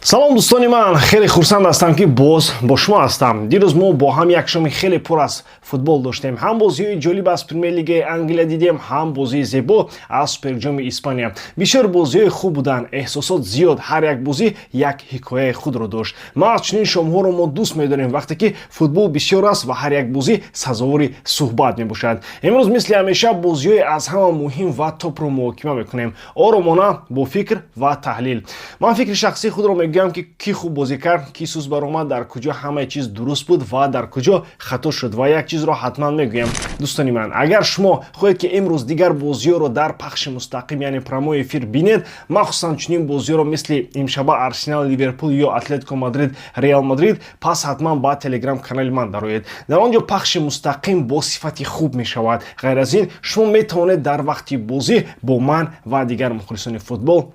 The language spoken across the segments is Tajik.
Салом, дӯстони ман! Хеле хурсанд ҳастам, ки боз бо шумо ҳастам. Дирӯз мо бо ҳам як шоми хеле пур аз футбол доштем. Ҳам бозиҳои ҷолиб аз Премер-лигаи Англия дидем, ҳам бозии зебо аз Суперҷоми Испания. Бисёр бозиҳои хуб буданд, эҳсосот зиёд, ҳар як бозӣ як ҳикояи худро дошт. Маҳз чунин шомҳоро мо дӯст медорем, вақте ки футбол бисёр аст ва ҳар як бозӣ сазовори суҳбат мебошад. Имрӯз, мисли ҳамеша, бозиҳои аз ҳама муҳим ва топро муҳокима мекунем, оромона, бо фикр ва таҳлил. Ман фикри шахсии худро мегӯям, ки кӣ хуб бозӣ кард, кӣ суст баромад, дар куҷо ҳамаи чиз дуруст буд ва дар куҷо хато шуд. Ва як чизро ҳатман мегӯям, дӯстони ман: агар шумо хоҳед, ки имрӯз дигар бозиҳоро дар пахши мустақим, яъне прямой эфир бинед, махсусан чунин бозиҳоро, мисли имшаба Арсенал Ливерпул ё Атлетико Мадрид Реал Мадрид, пас ҳатман ба Телеграм канали ман дароед. Дар он ҷо пахши мустақим бо сифати хуб мешавад. Ғайр аз ин, шумо метавонед дар вақти бозӣ бо ман ва дигар мухлисони футбол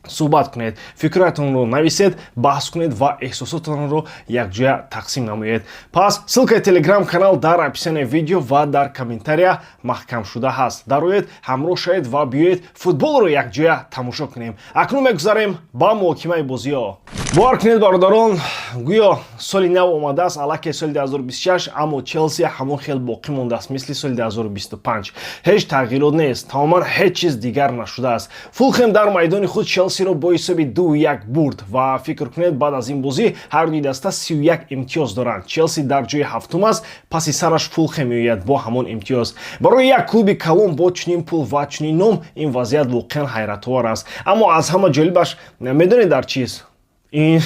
суҳбат кунед, фикратонро нависед, баҳс кунед ва эҳсосотонро якҷоя тақсим намоед. Пас ссылкаи Телеграм канал дар описанияи видео ва дар комментария маҳкам шуда ҳаст. Дароед, ҳамроҳ шавед ва биёед, футболро якҷоя тамошо кунем. Акнун мегузарем ба муҳокимаи бозиҳо. Бовар кунед, бародарон, гӯё соли нав омадааст, аллакай соли 2026, аммо Челси ҳамон хел боқӣ мондааст, мисли соли 2025. Ҳеҷ тағйирот нест, тамоман ҳеҷ чиз дигар нашудааст. Фулхем дар майдони худ Челсиро бо ҳисоби 2-1 бурд. Ва фикр кунед, баъд аз ин бозӣ ҳар дуи даста 31 имтиёз доранд. Челси дар ҷои ҳафтум аст, паси сараш Фулхем меояд бо ҳамон имтиёз. Барои як клуби калон бо чунин пул ва чунин ном ин вазъият воқеан ҳайратовар аст. Аммо аз ҳама ҷолибаш медонед дар чист? Ин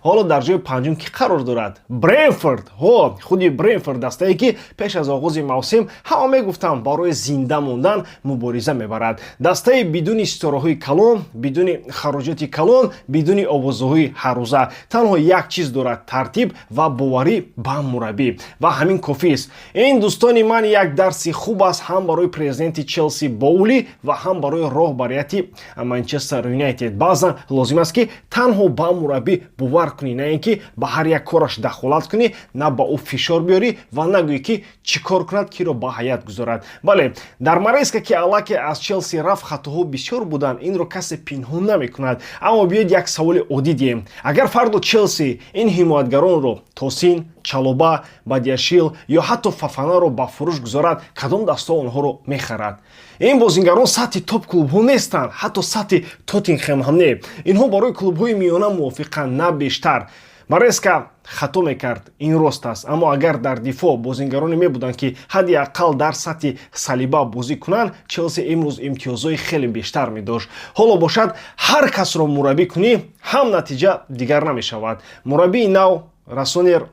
ҳоло дар ҷои панҷум кӣ қарор дорад? Бренфорд. Ҳо, худи Бренфорд, дастае, ки пеш аз оғози мавсим ҳама мегуфтанд, барои зинда мондан мубориза мебарад. Дастаи бидуни ситораҳои калон, бидуни хароҷоти калон, бидуни овозаҳои ҳаррӯза, танҳо як чиз дорад: тартиб ва боварӣ ба мураббӣ, ва ҳамин кофист. Ин, дӯстони ман, як дарси хуб аст ҳам барои президенти Челси Боули ва ҳам барои роҳбарияти Манчестер Юнайтед. Баъзан лозим аст, ки танҳо ба мураббӣ бовар кунӣ, на ин ки ба ҳар як кораш дахолат кунӣ, на ба ӯ фишор биёрӣ ва нагӯӣ, ки чӣ кор кунад, киро ба ҳайат гузорад. Бале, дар Мареска, ки аллакай аз Челси рафт, хатоҳо бисёр буданд, инро касе пинҳон намекунад. Аммо биёед, як саволи оддӣ диҳем: агар фардо Челси ин ҳимоятгаронро, Тосин, Чалоба, Бадиашил ё ҳатто Фафанаро ба фурӯш гузорад, кадом дастаҳо онҳоро мехарад? Ин бозингарон сатҳи топ клубҳо нестанд, ҳатто сатҳи Тоттенхем ҳам не. Инҳо барои клубҳои миёна мувофиқанд, на бештар. Мареска хато мекард, ин рост аст, аммо агар дар дифоъ бозингароне мебуданд, ки ҳадди ақал дар сатҳи Салиба бозӣ кунанд, Челси имрӯз имтиёзҳои хеле бештар медошт. Ҳоло бошад, ҳар касро мураббӣ кунӣ ҳам, натиҷа дигар намешавад. Мураббии нав Росениор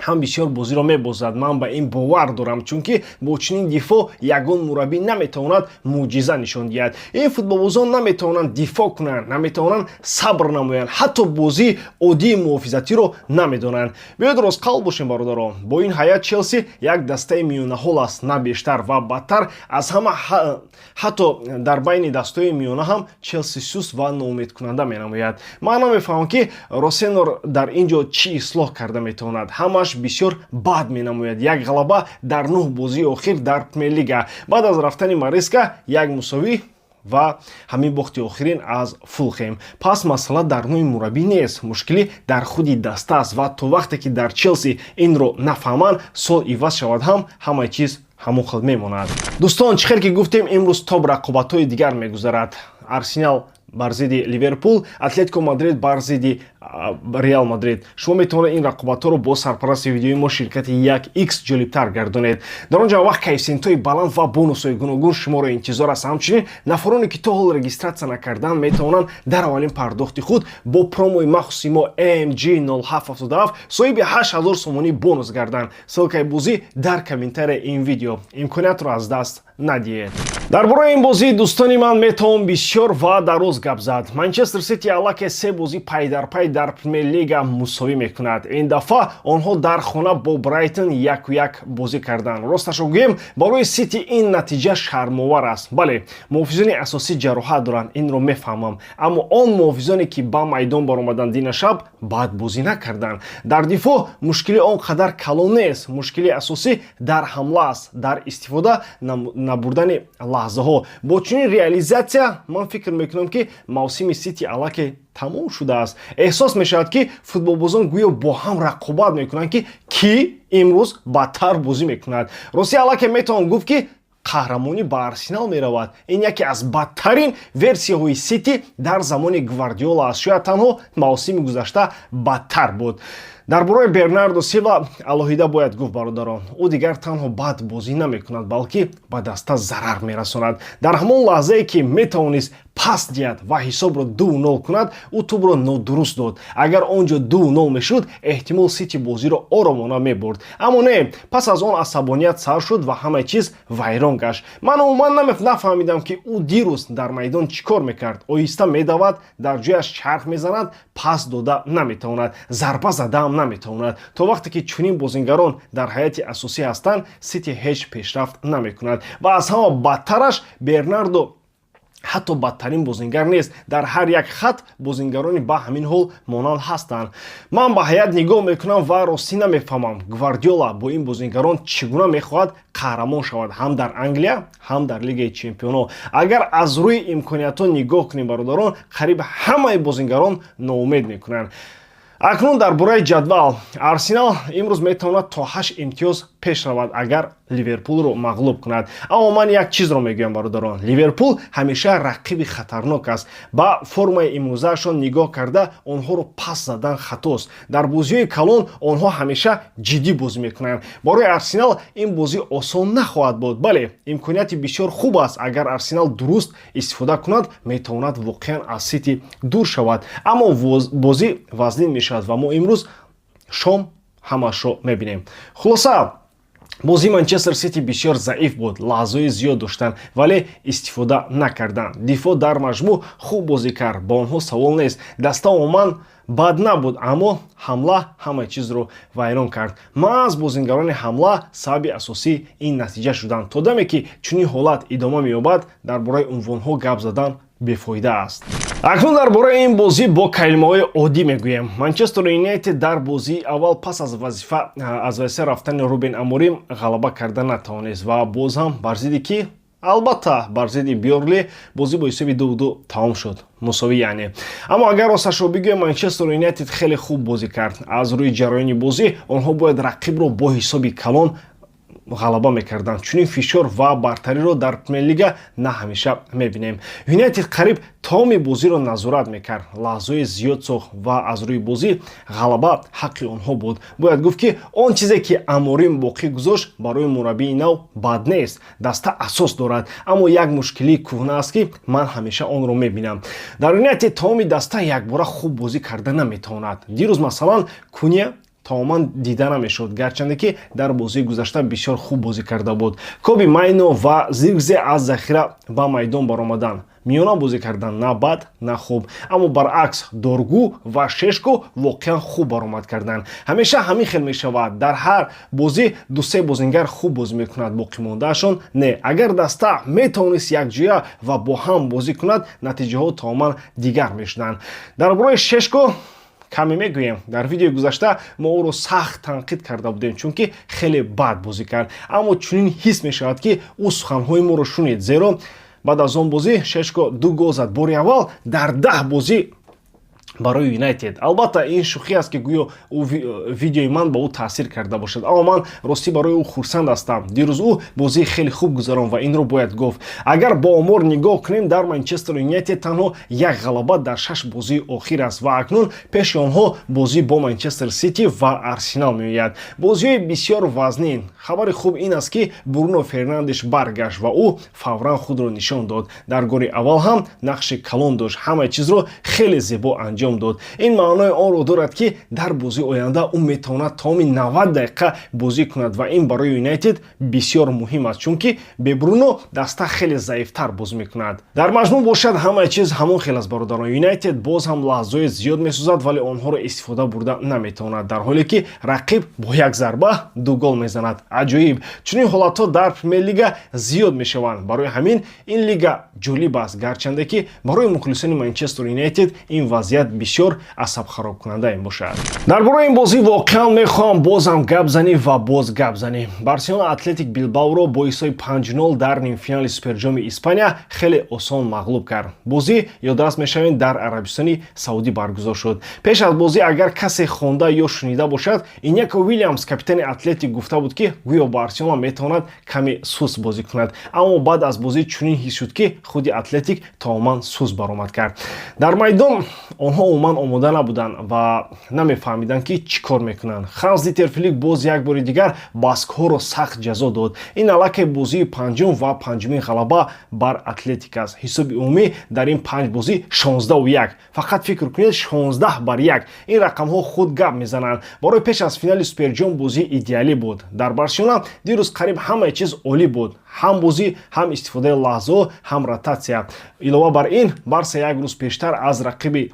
ҳам бисёр бозиро мебозад, ман ба ин бовар дорам, чунки бо чунин дифоъ ягон мураббӣ наметавонад мӯъҷиза нишон диҳад. Ин футболбозон наметавонанд дифоъ кунанд, наметавонанд сабр намоянд, ҳатто бозии оддии муҳофизатиро намедонанд. Биёед, ростқалб бошем, бародарон: бо ин ҳайат Челси як дастаи миёнаҳол аст, на бештар. Ва бадтар аз ҳама, ҳатто дар байни дастаҳои миёна ҳам Челси суст ва ноумедкунанда менамояд. Ман намефаҳмам, ки Росениор дар ин ҷо чӣ ислоҳ карда метавонад. Ҳамааш бисёр бад менамояд: як ғалаба дар нӯҳ бозии охир дар Премер-лига. Баъд аз рафтани Мареска як мусовӣ ва ҳамин бохти охирин аз Фулхем. Пас масъала дар нӯи мураббӣ нест, мушкилӣ дар худи даста аст. Ва то вақте ки дар Челси инро нафаҳманд, сол иваз шавад ҳам, ҳамаи чиз ҳамон хел мемонад. Дӯстон, чӣ хел ки гуфтем, имрӯз топ рақобатҳои дигар мегузарад: Арсенал бар зидди Ливерпул, Атлетико Мадрид бар зидди Реал Мадрид. Шумо метавонед ин рақобатҳоро бо сарпарасти видеои мо, ширкати 1X, ҷолибтар гардонед. Дар он ҷо вақт коэффисиентҳои баланд ва бонусҳои гуногун шуморо интизор аст. Ҳамчунин нафароне, ки то ҳол регистрация накардаанд, метавонанд дар аввалин пардохти худ бо промои махсуси мо MG 0777 соҳиби 8000 сомонӣ бонус гарданд. Ссылкаи бозӣ дар комментарияи ин видео. Имкониятро аз даст надиҳед. Дар бораи ин бозӣ, дӯстони ман, метавон бисёр ва дароз гап зад. Манчестер Сити аллакай се бозӣ пайдарпай дар Премер-лига мусовӣ мекунад. Ин дафъа онҳо дар хона бо Брайтон 1-1 бозӣ карданд. Росташо гӯем, барои Сити ин натиҷа шармовар аст. Бале, муҳофизони асосӣ ҷароҳат доранд, инро мефаҳмам, аммо он муҳофизоне, ки ба майдон баромаданд, динашаб бад бозӣ накарданд. Дар дифоъ мушкили он қадар калон нест, мушкили асосӣ дар ҳамла аст, дар истифода набурдани лаҳзаҳо. Бо чунин реализация ман фикр мекунам, ки мавсими Сити аллакай Тамом шудааст. Эҳсос мешавад, ки футболбозон гӯё бо ҳам рақобат мекунанд, ки кӣ имрӯз бадтар бозӣ мекунад. Ростӣ, аллакай метавон гуфт, ки қаҳрамонӣ ба Арсенал меравад. Ин яке аз бадтарин версияҳои Сити дар замони Гвардиола аст. Шояд танҳо мавсими гузашта бадтар буд. Дар бораи Бернардо Силва алоҳида бояд гуфт, бародарон. Ӯ дигар танҳо бад бозӣ намекунад, балки ба даста зарар мерасонад. Дар ҳамон лаҳзае, ки метавонист пас диҳад ва ҳисобро 2-0 кунад, ӯ тӯбро нодуруст дод. Агар он ҷо 2-0 мешуд, эҳтимол, Сити бозиро оромона мебурд. Аммо не, пас аз он асабоният сар шуд ва ҳамаи чиз вайрон гашт. Ман умуман нафаҳмидам, ки ӯ дирӯз дар майдон чӣ кор мекард. Оҳиста медавад, дар ҷояш чарх мезанад, пас дода наметавонад, зарба задаам наметавонад. То вақте ки чунин бозингарон дар ҳайати асосӣ ҳастанд, Сити ҳеҷ пешрафт намекунад. Ва аз ҳама бадтараш, Бернардо ҳатто бадтарин бозингар нест. Дар ҳар як хат бозингарони ба ҳамин ҳол монанд ҳастанд. Ман ба ҳайат нигоҳ мекунам ва ростӣ намефаҳмам, Гвардиола бо ин бозингарон чӣ гуна мехоҳад қаҳрамон шавад ҳам дар Англия, ҳам дар Лигаи чемпионҳо. Агар аз рӯи имкониятҳо нигоҳ кунем, бародарон, қариб ҳамаи бозингарон ноумед мекунанд. Акнун дар бораи ҷадвал. Арсенал имрӯз метавонад то ҳашт имтиёз пеш равад, агар Ливерпулро мағлуб кунад. Аммо ман як чизро мегӯям, бародарон: Ливерпул ҳамеша рақиби хатарнок аст. Ба формаи имрӯзаашон нигоҳ карда, онҳоро пас задан хатост. Дар бозиҳои калон онҳо ҳамеша ҷиддӣ бозӣ мекунанд. Барои Арсенал ин бозӣ осон нахоҳад буд. Бале, имконияти бисёр хуб аст. Агар Арсенал дуруст истифода кунад, метавонад воқеан аз Сити дур шавад. Аммо бозӣ вазнин мешавад ва мо имрӯз шом ҳамаашро мебинем. Хулоса, бозии Манчестер Сити бисёр заиф буд. Лаҳзаҳои зиёд доштанд, вале истифода накарданд. Дифоъ дар маҷмӯъ хуб бозӣ кард, ба онҳо савол нест. Даста умуман бад набуд, аммо ҳамла ҳамаи чизро вайрон кард. Маҳз бозингарони ҳамла сабаби асосии ин натиҷа шуданд. То даме ки чунин ҳолат идома меёбад, дар бораи унвонҳо гап задан бефоида аст. Акнун дар бораи ин бозӣ бо калимаҳои оддӣ мегӯем. Манчестер Юнайтед дар бозии аввал пас аз вазифа рафтани Рубен Аморим ғалаба карда натавонист ва боз ҳам бар зидди ки? Албатта, бар зидди Бёрнли бозӣ бо ҳисоби 2-2 тамом шуд, мусовӣ яъне. Аммо агар росташро бигӯем, Манчестер Юнайтед хеле хуб бозӣ кард. Аз рӯи ҷараёни бозӣ онҳо бояд рақибро бо ҳисоби калон ғалаба мекарданд. Чунин фишор ва бартариро дар Премер-лига на ҳамеша мебинем. Юнайтед қариб тамоми бозиро назорат мекард, лаҳзаҳои зиёд сохт ва аз рӯи бозӣ ғалаба ҳаққи онҳо буд. Бояд гуфт, ки он чизе, ки Аморим боқӣ гузошт, барои мураббии нав бад нест. Даста асос дорад, аммо як мушкилии кӯҳна аст, ки ман ҳамеша онро мебинам. Дар Юнайтед тамоми даста якбора хуб бозӣ карда наметавонад. Дирӯз, масалан, Куня тамоман дида намешуд, гарчанде ки дар бозии гузашта бисёр хуб бозӣ карда буд. Коби Майно ва Зиркзе аз захира ба майдон баромаданд, миёна бозӣ карданд, на бад, на хуб. Аммо баръакс, Доргу ва Шешко воқеан хуб баромад карданд. Ҳамеша ҳамин хел мешавад: дар ҳар бозӣ дусе бозингар хуб бозӣ мекунад, боқимондаашон не. Агар даста метавонист якҷоя ва бо ҳам бозӣ кунад, натиҷаҳо тамоман дигар мешуданд. Дар бораи Шешко каме мегӯем. Дар видеои гузашта мо ӯро сахт танқид карда будем, чунки хеле бад бозӣ кард. Аммо чунин ҳис мешавад, ки ӯ суханҳои моро шунид, зеро баъд аз он бозӣ Шешко ду гол зад, бори аввал дар 10 бозӣ барои Юнайтед. Албатта, ин шӯхӣ аст, ки гӯё видеои ман ба ӯ таъсир карда бошад, аммо ман ростӣ барои ӯ хурсанд ҳастам. Дирӯз ӯ бозии хеле хуб гузаронд ва инро бояд гуфт. Агар бо омор нигоҳ кунем, дар Манчестер Юнайтед танҳо як ғалаба дар шаш бозии охир аст ва акнун пеши онҳо бозӣ бо Манчестер Сити ва Арсенал меояд, бозиҳои бисёр вазнин. Хабари хуб ин аст, ки Бруно Фернандеш баргашт ва ӯ фавран худро нишон дод. Дар голи аввал ҳам нақши калон дошт, ҳамаи чизро хеле зебо анҷом дод. Ин маънои онро дорад, ки дар бозии оянда ӯ метавонад тамоми 90 дақиқа бозӣ кунад ва ин барои Юнайтед бисёр муҳим аст, чунки бе Бруно даста хеле заифтар бозӣ мекунад. Дар маҷмӯъ бошад, ҳамаи чиз ҳамон хел аст, бародарон. Юнайтед боз ҳам лаҳзаҳои зиёд месозад, вале онҳоро истифода бурда наметавонад, дар ҳоле ки рақиб бо як зарба ду гол мезанад. Аҷоиб! Чунин ҳолатҳо дар Премер-лига зиёд мешаванд. Барои ҳамин ин лига ҷолиб аст, гарчанде ки барои мухлисони Манчестер Юнайтед ин вазъият. Бисёр асабхаробкунанда ин бошад. Дар бораи ин бозӣ воқеан мехоҳам бозам гап занӣ ва боз гап занӣ. Барселона Атлетик Билбаоро бо ҳисоби 5-0 дар нимфинали Суперҷоми Испания хеле осон мағлуб кард. Бозӣ, ёдрас мешавем, дар Арабистони Саудӣ баргузор шуд. Пеш аз бозӣ, агар касе хонда ё шунида бошад, Иняко Вилямс, капитани Атлетик, гуфта буд, ки гӯё Барселона метавонад каме суст бозӣ кунад, аммо баъд аз бозӣ чунин ҳис шуд, ки худи Атлетик тамоман суст баромад кард. Дар майдон онҳо умуман омода набуданд ва намефаҳмиданд, ки чӣ кор мекунанд. Ханс Дитер Флик боз як бори дигар баскҳоро сахт ҷазо дод. Ин аллакай бозии панҷум ва панҷумин ғалаба бар Атлетик аст. Ҳисоби умумӣ дар ин панҷ бозӣ 16-1. Фақат фикр кунед, 16-1. Ин рақамҳо худ гап мезананд. Барои пеш аз финали Суперҷом бозии идеалӣ буд. Дар Барселона дирӯз қариб ҳамаи чиз олӣ буд: ҳам бозӣ, ҳам истифодаи лаҳзаҳо, ҳам ротатсия. Илова бар ин, Барса як рӯз пештар аз рақиби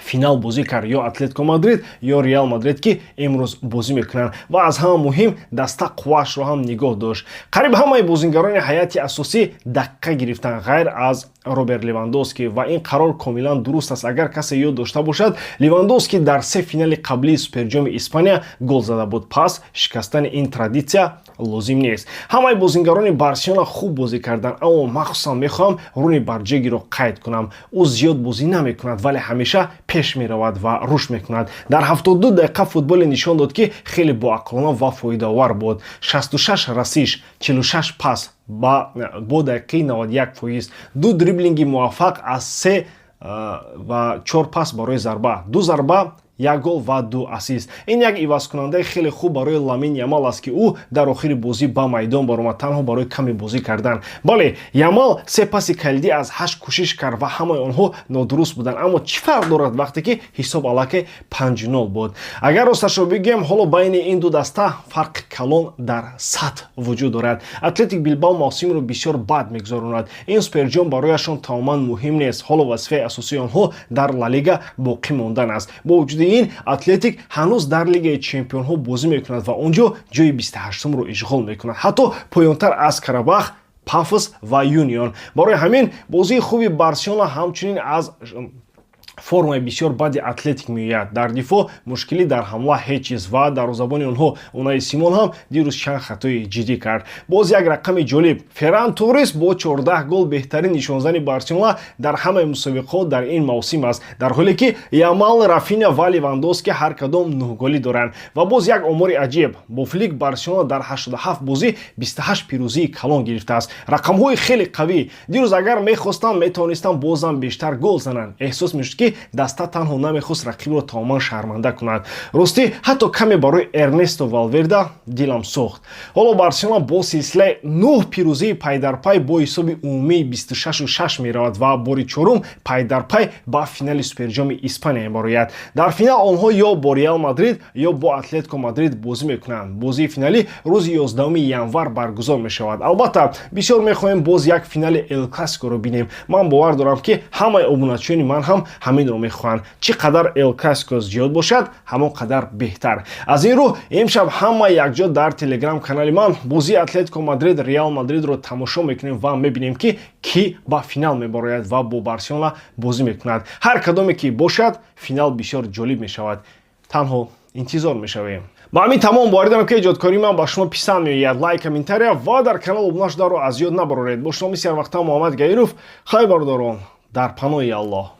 финал бозӣ кард, ё Атлетико Мадрид, ё Реал Мадрид, ки имрӯз бозӣ мекунанд. Ва аз ҳама муҳим, даста қувваашро ҳам нигоҳ дошт. Қариб ҳамаи бозингарони ҳайати асосӣ дақиқа гирифтанд, ғайр аз Роберт Левандовски, ва ин қарор комилан дуруст аст. Агар касе ёд дошта бошад, Левандовски дар се финали қаблии Суперҷоми Испания гол зада буд, пас шикастани ин традитсия лозим нест. Ҳамаи бозингарони Барселона хуб бозӣ карданд, аммо махсусан мехоҳам Руни Барҷегиро қайд кунам. Ӯ зиёд бозӣ намекунад, вале ҳамеша пеш меравад ва рушд мекунад. Дар 72 дақиқа футболе нишон дод, ки хеле боақлона ва фоидаовар буд: 66 расиш, 46 пас бо дақиқаи 91%, ду дриблинги муваффақ аз се ва чор пас барои зарба, ду зарба, як гол ва ду ассист. Ин як ивазкунандаи хеле хуб барои Ламин Ямал аст, ки ӯ дар охири бозӣ ба майдон баромад танҳо барои каме бозӣ кардан. Бале, Ямал се паси калидӣ аз ҳашт кӯшиш кард ва ҳамаи онҳо нодуруст буданд, аммо чӣ фарқ дорад, вақте ки ҳисоб аллакай 5-0 буд? Агар росташро бигӯем, ҳоло байни ин ду даста фарқи калон дар сатҳ вуҷуд дорад. Атлетик Билбао мавсимро бисёр бад мегузаронад. Ин Суперҷом барояшон тамоман муҳим нест. Ҳоло вазифаи асосии онҳо дар Ла Лига боқӣ мондан аст. Бо вуҷуди ин, Атлетик ҳанӯз дар Лигаи чемпионҳо бозӣ мекунад ва он ҷо ҷои 28-умро ишғол мекунад, ҳатто поёнтар аз Карабах, Пафос ва Юнион. Барои ҳамин бозии хуби Барселона ҳамчунин аз формаи бисёр бади Атлетик меояд. Дар дифоъ мушкилӣ, дар ҳамла ҳеҷ чиз ва дарвозабони онҳо Унаи Симон ҳам дирӯз чанд хатои ҷиддӣ кард. Боз як рақами ҷолиб: Ферран Торрес бо 14 гол беҳтарин нишонзани Барселона дар ҳамаи мусобиқаҳо дар ин мавсим аст, дар ҳоле ки Ямал, Рафиня ва Левандовски ҳар кадом нӯҳголӣ доранд. Ва боз як омори аҷиб: бо Флик Барселона дар 87 бозӣ 28 пирӯзии калон гирифтааст. Рақамҳои хеле қавӣ. Дирӯз агар мехостанд, метавонистанд бозам бештар гол зананд. Эҳсос мешуд, ки даста танҳо намехост рақибро тамоман шарманда кунад. Ростӣ, ҳатто каме барои Эрнесто Валверда дилам сӯхт. Ҳоло Барселона бо силсилаи нӯҳ пирӯзии пайдарпай бо ҳисоби умумии 26-6 меравад ва бори чорум пайдарпай ба финали Суперҷоми Испания мебарояд. Дар финал онҳо ё бо Реал Мадрид, ё бо Атлетико Мадрид бозӣ мекунанд. Бозии финалӣ рӯзи 11 январ баргузор мешавад. Албатта, бисёр мехоҳем боз як финали Эл Классикоро бинем. Ман бовар дорам, ки ҳамаи обуначиёни ман ҳам ҳаминро мехоҳанд. Чӣ қадар Эл Классико зиёд бошад, ҳамон қадар беҳтар. Аз ин рӯ имшаб ҳама якҷо дар Телеграм канали ман бозии Атлетико Мадрид Реал Мадридро тамошо мекунем ва мебинем, ки кӣ ба финал мебарояд ва бо Барселона бозӣ мекунад. Ҳар кадоме ки бошад, финал бисёр ҷолиб мешавад. Танҳо интизор мешавем. Ба ҳамин тамом. Боварӣ дорам, ки эҷодкории ман ба шумо писанд меояд. Лайк, комментария ва дар канал обуна шударо аз ёд набароред. Бо шумо мисли ҳарвақта Муҳаммад Гаиров. Хайр, бародарон, дар паноҳи Аллоҳ.